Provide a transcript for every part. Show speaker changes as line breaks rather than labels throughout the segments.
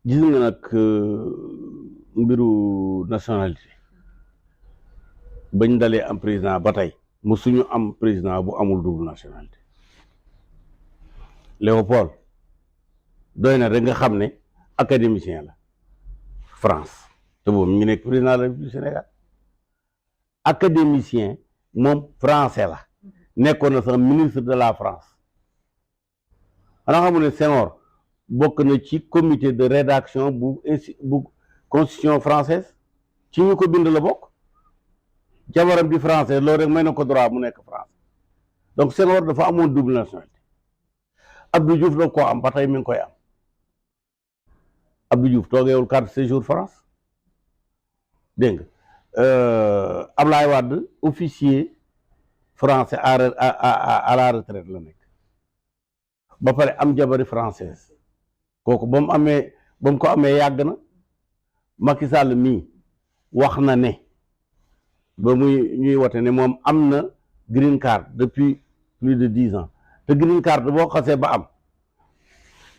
gis nga nag mbiru nationalité bañ dalee am président ba tey musuñu am président bu amul double nationalité Léopold doy na rek nga xam ne académicien la France te boobu mi ngi nekk président de la République du Sénégal académicien moom français la nekkoon na sax ministre de la France xanaa xamu ne Senghor bokk na ci comité de rédaction bu constitution française ci ñu ko bind la bokk jabaram di français loolu rek may na ko droit mu nekk français donc Senghor dafa amoon double nationalité Abdou Diouf da koo am ba tey mi ngi koy am Abdou Diouf toogeewul carte séjour France dégg nga Ablaye Wade officier français à la retraite la nekk ba pare am jabari française kooku ba mu ko amee yàgg na Macky Sall mii wax na ne ba muy ñuy wote ne moom am na green card depuis plus de 10 ans te green card boo xasee ba am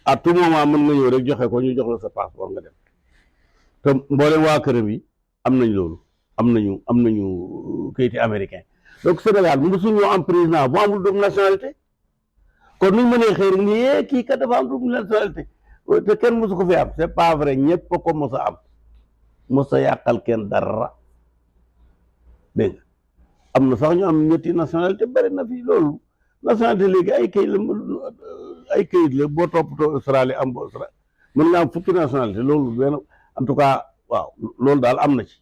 à tout moment mën nga ñëw rek joxe ko ñu jox la sa passeport nga dem te mboolem waa këram yi am nañ loolu am nañu kayiti américain donc Sénégal mu suñu am président bu amul double nationalité kon nuñ mënee xëy rek ni kii kat dafa am double nationalité te kenn mosu ko fi am c'est pas vrai ñëpp ko mos a am mos a yàqal kenn dara dégg nga am na sax ñu am ñetti nationalité bari na fi loolu nationalité léegi ay kayit la boo toppatoo Australie am ba Australie mën nga am fukki nationalité loolu benn en tout cas waaw loolu daal am na ci